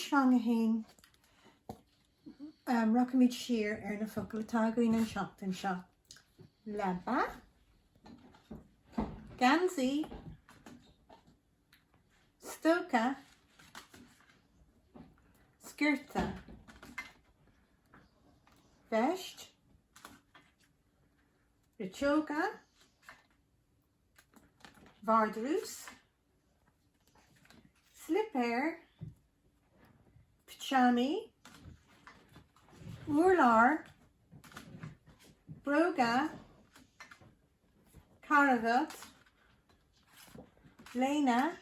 Anois rang a haon, rachaimid siar ar na focail atá againn an tseachtain seo. Leaba, geansaí, stoca, sciorta, veist, riteoga, vardrús, Slipéar, pitseámaí, urlár, bróga, carbhat, léine,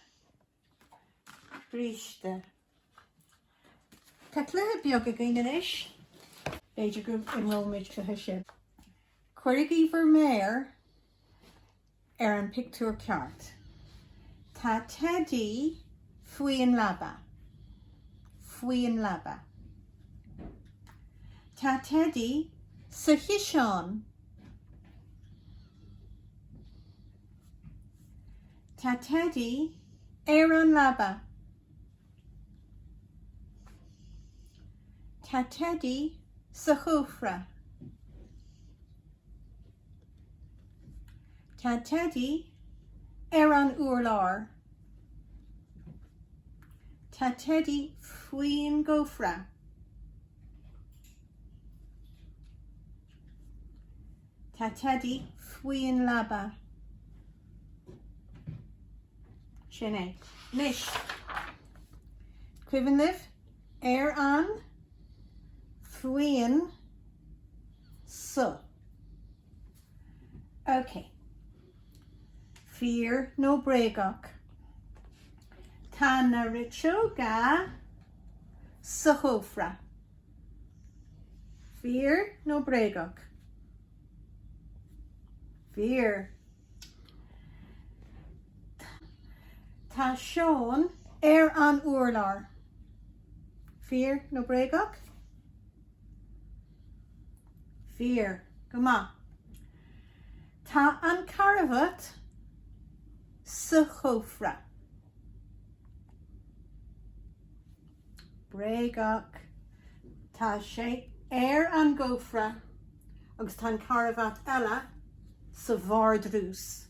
bríste. Tá cluiche beag againn anois. B'fhéidir go imreoimid cluiche sin. Cuirigí bhur méar ar an pictiúr ceart. Tá teidí faoi an leaba. Faoi an leaba. Tá teidí sa chiseán. Tá teidí ar an leaba. Tá teidí sa chófra. Tá teidí ar an urlár. Tá teidí faoin gcófra. Tá teidí faoin leaba. Sin é. Anois, cuimhin libh ar an, faoin, sa. Ok. Fíor nó bréagach? Tá na riteoga sa chófra. Fíor nó bréagach? Fíor. Tá Seán ar an urlár. Fíor nó bréagach? Fíor. Go maith. Tá an carbhat sa chófra. Bréagach. Tá sé ar an gcófra agus tá an carbhat eile sa vardrús.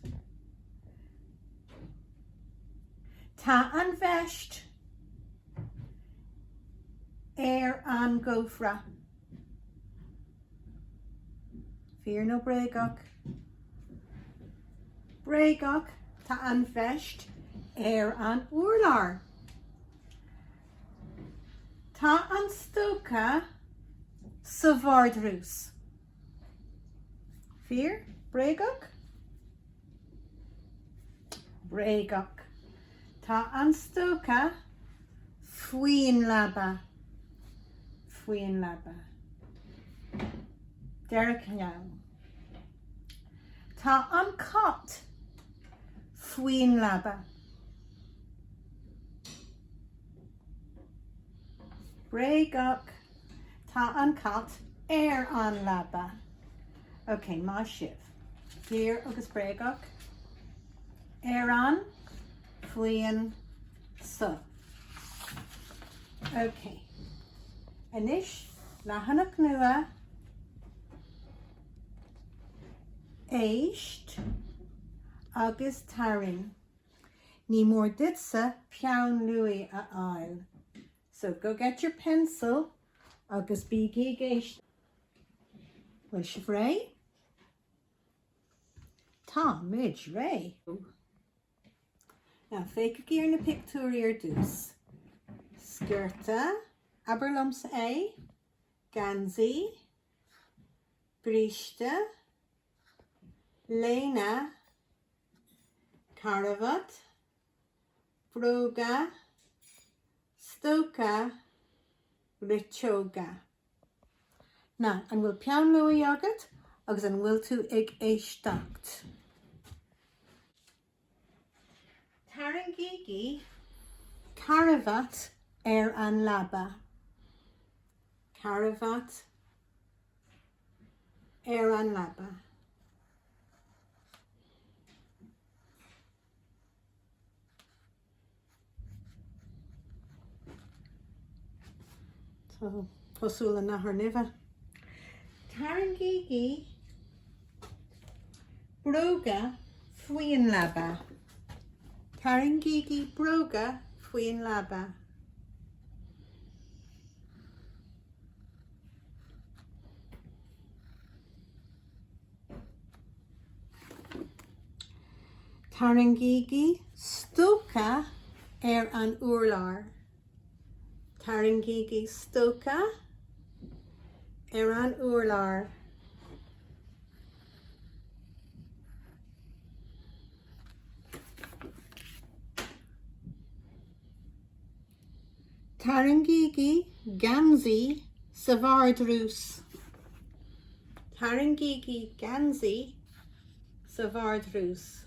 Tá an veist ar an gcófra. Fíor nó bréagach? Bréagach, tá an veist ar an urlár. Tá an stoca sa vardrús. Fíor? Bréagach? Bréagach. Tá an stoca faoin leaba. Faoin leaba. Deireadh ceann. Tá an cat faoin leaba. Bréagach. Tá an cat ar an leaba. Ok, maith sibh. Fíor agus bréagach. Ar an, faoin, sa. Ok. Anois, leathanach nua. Éist agus tarraing. Ní mór duitse peann luaidhe a fháil. So go get your pencil agus bígí ag éisteacht. Bhfuil sibh réidh? Tá muid réidh. Now féachaigí ar na pictiúirí ar dtús. Sciorta, abair liomsa é, geansaí, bríste, léine, carbhat, bróga, stoca, riteoga. Now, an bhfuil peann luaidhe agat agus an bhfuil tú ag éisteacht? Tarraingígí carbhat ar an leaba. Carbhat ar an leaba. Tá cosúil le nathair nimhe. Tarraingígí bróga faoin leaba. Tarraingígí bróga faoin leaba. Tarraingígí stoca ar an urlár. Tarraingígí stoca ar an urlár. Tarraingígí geansaí sa vardrús. Tarraingígí geansaí sa vardrús.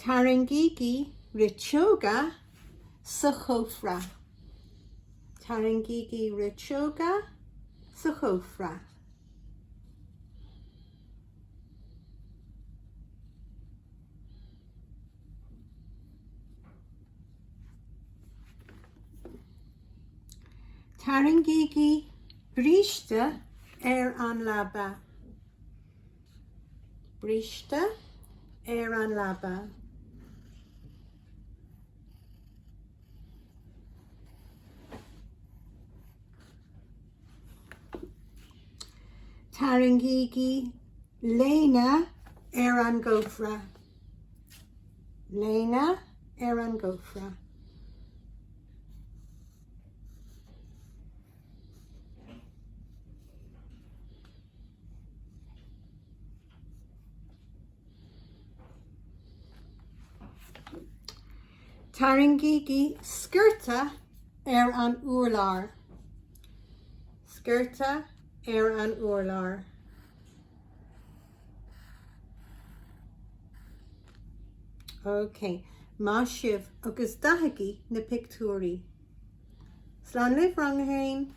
Tarraingígí riteoga sa chófra. Tarraingígí riteoga sa chófra. Tarraingígí bríste ar an leaba. Bríste ar an leaba. Tarraingígí léine ar an gcófra. Léine ar an gcófra. Tarraingígí sciorta ar an urlár. Sciorta ar an urlár. Ok, maith sibh agus dathaigí na pictiúirí. Slán libh, rang a haon!